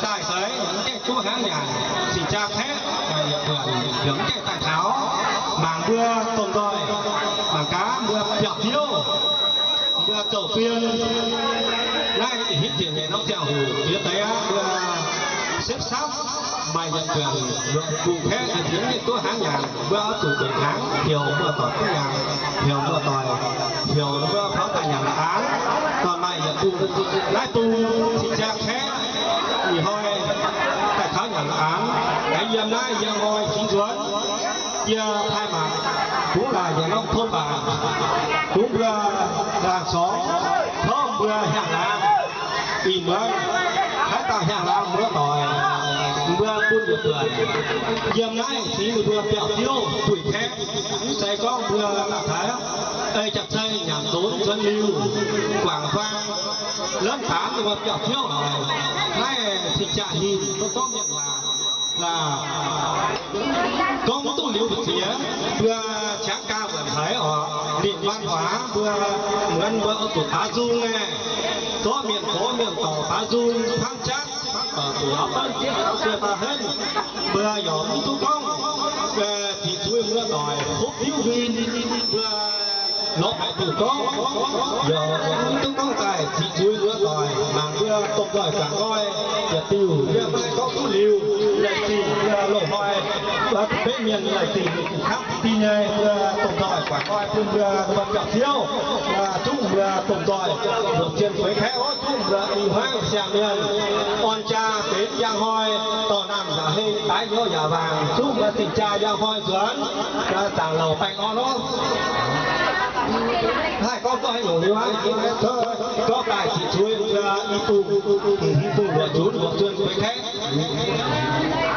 daaih seix, mv gaengh duqv hnangv nyanc, cing-jaa kaeqv, maaih yietc buonc heuc mv gaengh daaih taux. Mangc mbuo domh nzoih, mangc gaax mbuo biauv-ziouv, mbuo zoux fien. Naaiv ih hitv ziepc nyeic norm ziangh hoc jiex deix aqv, mbuo sepv sapv, maaih yietc buonc heuc bungx kaeqv, mv gaengh duqv hnangv nyanc, mbuo oix zuqc mbenc hnaangx heuc mbuo doic duqv nyanc, heuc mbuo doic, heuc mbuo kaux daaih nyanc la'anx. Dorh maaih yietc bungx, naaiv bungx cing-jaa kaeqv, ih hnoi daaih kaux nyanc la'anx. Aengx yiem naaiv yiem hnoi fingx nzuonx, yie pai mangc, kungx laaic nyanc norm tov baac, kungx mbuo laangh corngx, tov mbuo hiaangx laangz, ih muonz haaix dauh hiaangx laangz muoz-doic, mbuo bun yietc buonc yiem naaiv cingx ninh mbuo biauv-ziouv buic kaeqv. Mv zeiz gorngv mbuo daaih taux ei jaax-zei nyanc donx nzuonx liuz, guangc huaang lomv baamz ninh mbuo biauv-ziouv lorqc. Naaiv cing-jaa hinc, mbuo gorngv mienh waac laac, gorngv mv duqv liuz mbu'ziex, mbuo qangx gau wuonc haiz oc. Ninh waan waac mbuo muonz mbuo oix zuqc faaux nzung naaiv, zorqv mienh gox mienh dorc faaux nzung, hnangv jatv hnangv dorc zuqc hnangv jienv se baac henv. Mbuo yaac mv duqv gorngv ziqc zuiz muoz-doic hopv diuv huin, mbuo lorz haic duqv gorngv, yaac mv duqv gorngv daaih ziqc zuiz muoz-doic. Mangc mbuo domh nzoih guangc nqoi, yietc diuh yie maaih gorngv duqv liuz, laih zingh mbuo loz-hnoi mbuo beiv mienh laih zingh kamv dinh nyei, mbuo domh nzoih guangc nqoi bun mbuo, mbuo biauv-ziouv, zungv mbuo domh nzoih longc zien fuix kaeqv oc, zungv mbuo ih hnoi siang-mienh orn jaa benx njang hnoi, dorh naamh yaac heng, daaih nyouz yaac waangc, zungv mbuo cing-jaa njang hnoi nzuonx, zaangc louc baengh orn oc. Haih gorngv duqv haaix nyungc liuz aqv, gorngv daaih ziqc zuiz mbuo i bung, i bung luoqc zunx luoqc zunh fuix kaeqv.